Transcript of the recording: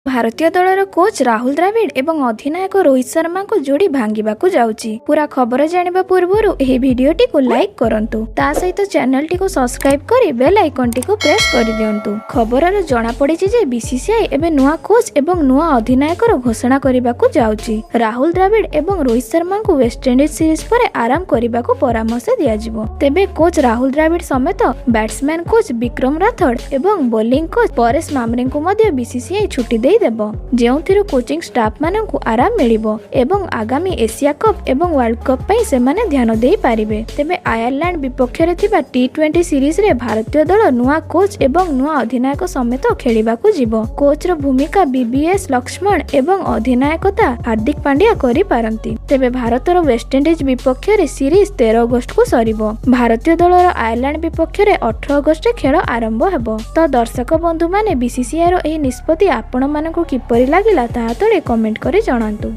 ଭାରତୀୟ ଦଳର କୋଚ୍ ରାହୁଲ ଦ୍ରାବିଡ ଏବଂ ଅଧିନାୟକ ରୋହିତ ଶର୍ମାଙ୍କ ଯୋଡ଼ି ଭାଙ୍ଗିବାକୁ ଯାଉଛି। ପୁରା ଖବର ଜାଣିବା ପୂର୍ବରୁ ଏହି ଭିଡିଓଟିକୁ ଲାଇକ୍ କରନ୍ତୁ, ତା ସହିତ ଚ୍ୟାନେଲଟିକୁ ସବସ୍କ୍ରାଇବ କରି ବେଲ୍ ଆଇକନଟିକୁ ପ୍ରେସ୍ କରିଦିଅନ୍ତୁ। ଖବରରୁ ଜଣାପଡ଼ିଛି ଯେ ବିସିସିଆଇ ଏବେ ନୂଆ କୋଚ୍ ଏବଂ ନୂଆ ଅଧିନାୟକର ଘୋଷଣା କରିବାକୁ ଯାଉଛି। ରାହୁଲ ଦ୍ରାବିଡ ଏବଂ ରୋହିତ ଶର୍ମାଙ୍କୁ ୱେଷ୍ଟଇଣ୍ଡିଜ ସିରିଜ ପରେ ଆରାମ କରିବାକୁ ପରାମର୍ଶ ଦିଆଯିବ। ତେବେ କୋଚ୍ ରାହୁଲ ଦ୍ରାବିଡ ସମେତ ବ୍ୟାଟ୍ସମ୍ୟାନ କୋଚ୍ ବିକ୍ରମ ରାଥୋଡ ଏବଂ ବୋଲିଂ କୋଚ୍ ପରେଶ ମାମ୍ରେଙ୍କୁ ମଧ୍ୟ ବିସିସିଆଇ ଛୁଟି ଦେଇଦେବ, ଯେଉଁଥିରୁ କୋଚିଂ ଷ୍ଟାଫ୍ ମାନଙ୍କୁ ଆରାମ ମିଳିବ ଏବଂ ଆଗାମୀ ଏସିଆ କପ୍ ଏବଂ ୱାର୍ଲଡ କପ୍ ପାଇଁ ସେମାନେ ଧ୍ୟାନ ଦେଇପାରିବେ। ତେବେ ଆୟାରଲାଣ୍ଡ ବିପକ୍ଷରେ ଥିବା ଟି-20 ସିରିଜରେ ଭାରତୀୟ ଦଳ ନୂଆ କୋଚ୍ ଏବଂ ନୂଆ ଅଧିନାୟକ ସମେତ ଖେଳିବାକୁ ଯିବ। କୋଚର ଭୂମିକା ଭିଭିଏସ୍ ଲକ୍ଷ୍ମଣ ଏବଂ ଅଧିନାୟକତା ହାର୍ଦ୍ଦିକ ପାଣ୍ଡ୍ୟା କରିପାରନ୍ତି। ତେବେ ଭାରତର ୱେଷ୍ଟଇଣ୍ଡିଜ ବିପକ୍ଷରେ ସିରିଜ 13 ଅଗଷ୍ଟକୁ ସରିବ। ଭାରତୀୟ ଦଳର ଆୟାରଲାଣ୍ଡ ବିପକ୍ଷରେ 18 ଅଗଷ୍ଟରେ ଖେଳ ଆରମ୍ଭ ହେବ। ତ ଦର୍ଶକ ବନ୍ଧୁମାନେ, ବିସିସିଆଇର ଏହି ନିଷ୍ପତ୍ତି ଆପଣମାନଙ୍କୁ କିପରି ଲାଗିଲା, ତାହା ତଳେ କମେଣ୍ଟ କରି ଜଣାନ୍ତୁ।